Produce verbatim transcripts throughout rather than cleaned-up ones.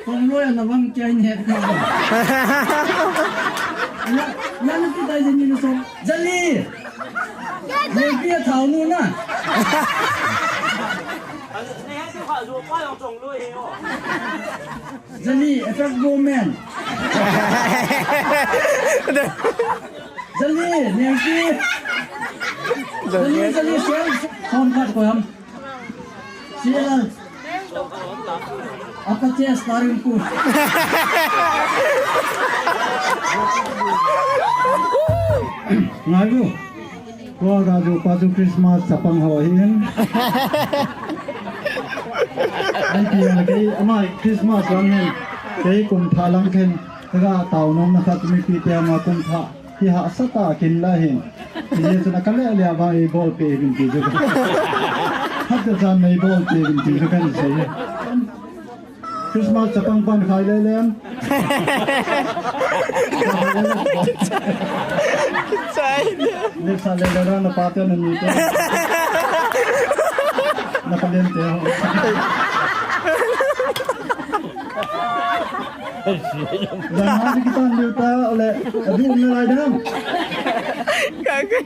Kong lo ya na bang kia ni het na. Na, na na ti dai ni so. Jali. Ye pia thau nu na. Jali, effect woman. Jali, Nengki. Jali, jali, sel. Hon khat ko ham. Sila. Apa che starring ku. Ngai bu. Ko ga ju pa chu Christmas chapang ho ahin. An ti na kei ama Christmas lang hin. Kei kum tha lang hin. Ka ga tao nom na khat mipi te ama kum tha. Hi ha sa ta kin la hin. Ni chu na ka le le ba ei bol pe bin ti ju. Hat da jan nei bol pe bin ti ju kan sei. Christmas chapang pan khai le lem. Kichai. Ni sa le le na pa te na ni te. Na pa len te ho. Jan ha ki tan liu ta le. Adu na lai dam. Ka ka.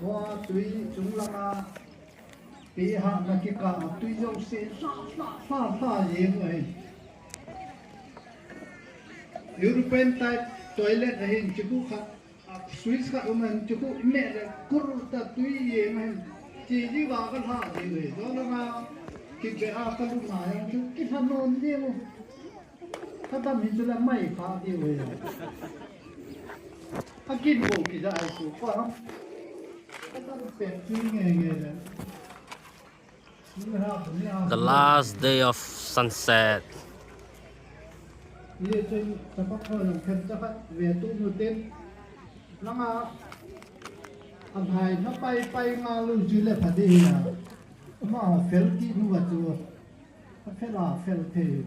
Mo tui chung lama, pi ha na kika tui jouse hla, hla, hla, hla, jeng u ahi. European type toilet ahin, chibu khat, a, Swiss khat um ahin, chibu meh le kur ta tui jeng ahin. Chi ji va ka hla jeng u ahi. Jo lama, kibe a ka lu na jeng chu, ki hla nom jeng u. Ka dam hin chu la mai pha diu ve. A kin bo ki ja ai su pa. Ka dam pet chu nge nge le. Ni ha bu ni ha. The last day of sunset. Ye chen ta pa ka lam khen ta pa ve tu nu ten. Langa a hai na pai pai nga lu ju le pha di ya. Ma fel ti nu va chu. Fel a fel thei.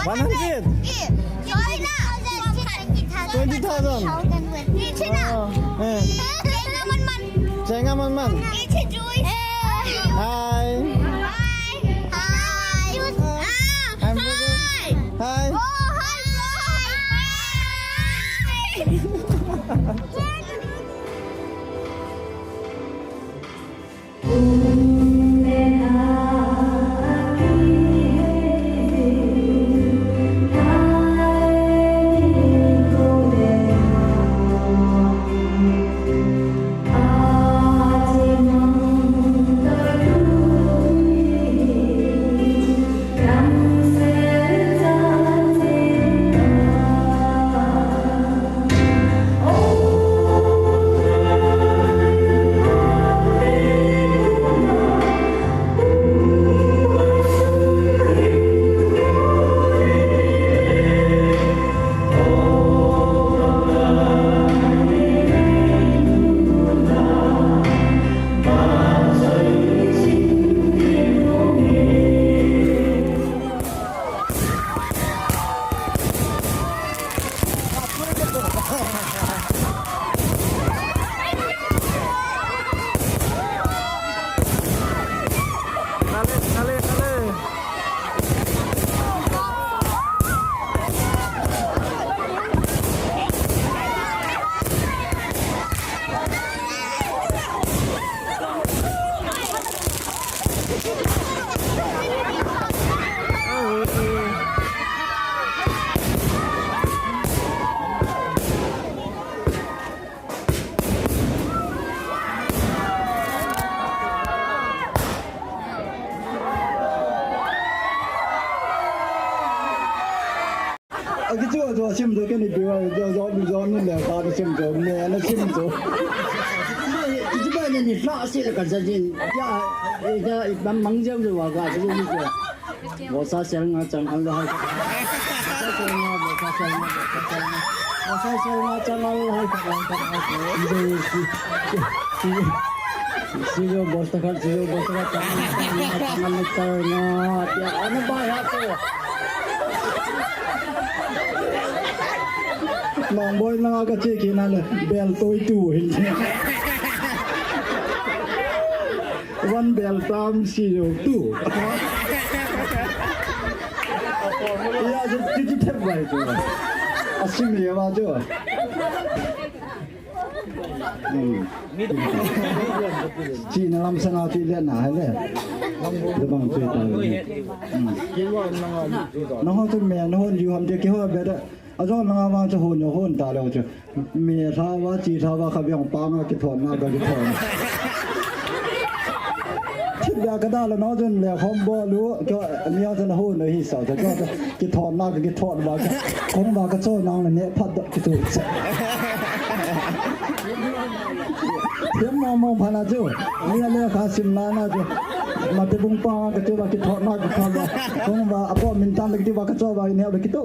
One hundred? Twenty thousand. Oh, eh. Chenga man man. Hi. Hi. Hi. Hi. Akichu chu asim chu keni piwa, jo, jo, jo, ni le ka asim chu, ne, ana sim chu. Ichi ba ne ni fla si le ka jajin. Ya, ya, i bam mang jam le wa ka, chu ni chu. Bosa sel nga chang al hai. Bosa sel nga, bosa sel nga, bosa sel nga. Bosa sel nga chang al hai ka, hai ka, hai ka. Silo bosta khat, silo bosta khat, tangan, tangan, tangan, tangan, tia, ana bai ha to. Mangboi langa kache kina le, bel toi tu hin. One bel tam silo tu. Ya, je, je, je, thep bai tu. Asim le ba chu. Hmm. Chi na lam sanga chi le na hai le. Dobang chi ta. Hmm. Nangho chu me nahon u ham te keiho be da. Ajo nanga vang chu hon u hon ta lou chu. Me lha va chi lha va kha biang panga kithon na ka kithon. Thil bia ka da la no jun le khom bol u, ka, mi a jun hon u hi sa, ka, ka, kithon na ka kithon ba ka, kong ba ka cho nang le ne phat da kitu. Thiam na mo phana chu, mi a le kha sim na na chu, ma te bung pa ka chu ba kithon na kithon ba, kong ba, apo min tan le kitu ba ka cho ba ne ba kitu.